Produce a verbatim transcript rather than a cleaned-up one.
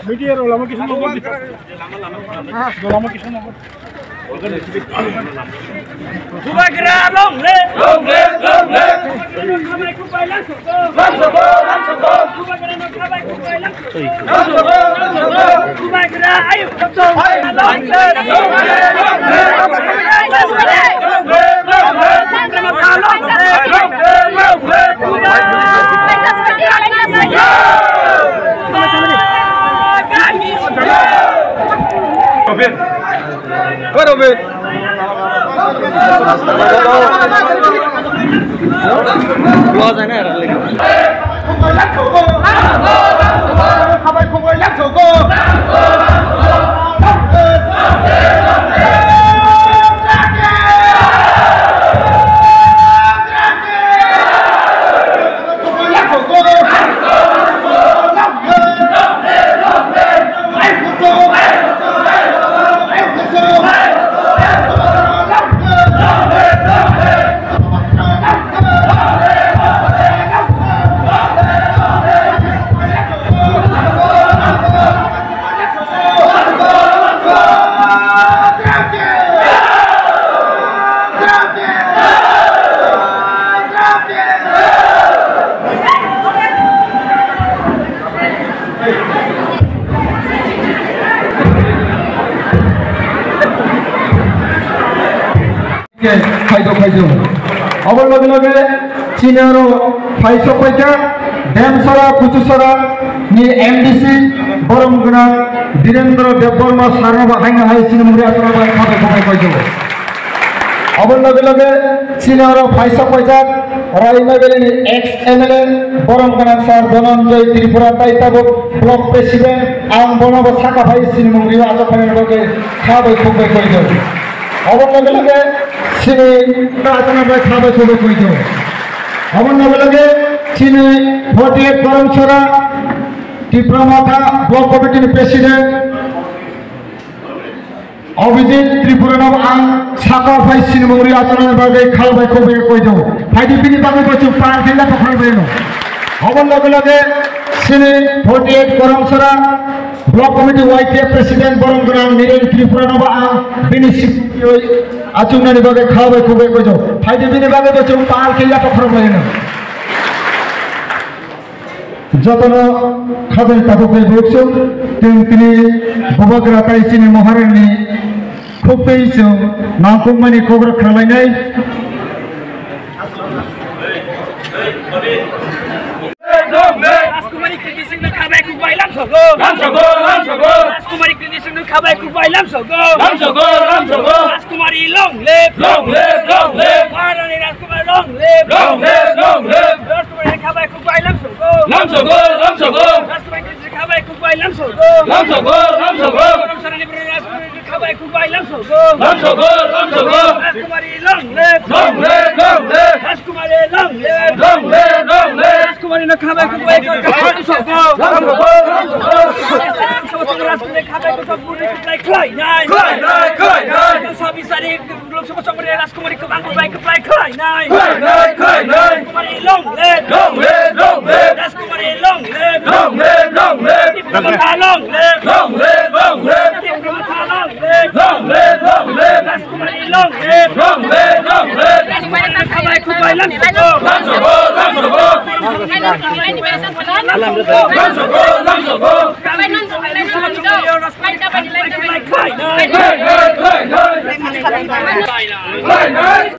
Media rok lama kisa nongol di. Lama kisa nongol. Bubagra long live! Long live! Long live! Bubagra long live! Long live! Long live! Bubagra long live! Long live! Long live! Bubagra ayuk! Ayuk! Long live! Long live! Long live! Robin. Kau Robin. Dua sana ya, lagi. Phaido, phaido. Obo loge loge chini oro phaisok paikha Demsara, Kuchusara ni M D C borom gwnang Birendra Debbarma sir no bo haino hai chini mungri achana bai khabai khabai phaido. Obo loge loge chini oro phaisok paijak Raima Valley ni ex M L A borom gwnang sir Dhananjay Tripura tai tabuk block president, ang bono bo saka phai chini mungri achok phaina bagwi khabai khabai phaido. Obo loge loge chini ta achana bai khabai khabai phaido. Obo loge loge chini forty-eight Karamchara Tipra Motha Block Committee ni President Abhijit Tripura no ang saka phai sinimung ri achana bagwi khabai khabai phaido. Phaidi bini bagwi bo chuk par thila pakhar beno. Obo loge loge chini forty-eight Karamchara Block Committee Y T F President borom gwnang Niren Tripura no ang bini sik achungnani bagwi khabai khabai phaido. Phaidi bini bagwi bo chuk par thila pakhar beno. Jotono khajani tabuk bai buksuk, tini tini Bubagra tai chini Maharani khuk tei chwng nangkukmani kok rok khwlainai. Rajkumari Kriti Singh no khabai khuk bai lamsogo. Lamsogo, lamsogo. Rajkumari Kriti Singh no khabai khuk bai lamsogo. Lamsogo, lamsogo. Rajkumari long live. Long live, long live. Maharani Rajkumari long live. Long live, long live. Rajkumari khabai khuk bai lamsogo. Lamsogo, lamsogo. Rajkumari Kriti khabai khuk bai lamsogo. Lamsogo, lamsogo. Karamchara ni bwrwi Rajkumari khabai khuk bai lamsogo. Lamsogo, lamsogo. Rajkumari long live. Long live, long live. Rajkumari long live. Long live, long live. Rajkumari no khabai khuk bai lamsogo. Rajkumari khabai kothok buri kwplai khlai nai. Khlai nai, khlai nai. Sabisari Lok Sabha Chamari Rajkumari kwbang kwbai kwplai khlai nai. Khlai nai, khlai nai. Kumari long live. Long live, long live. Rajkumari long live. Long live, long live. Tipra Motha long live. Long live, long live. Tipra Motha long live. Long live, long live. Rajkumari long live. Long live, long live. Rajkumari khabai kwbai lam sabo. Lam sabo, lam sabo. Lam sabo, lam sabo. Khlai nai, khlai nai. Khlai nai.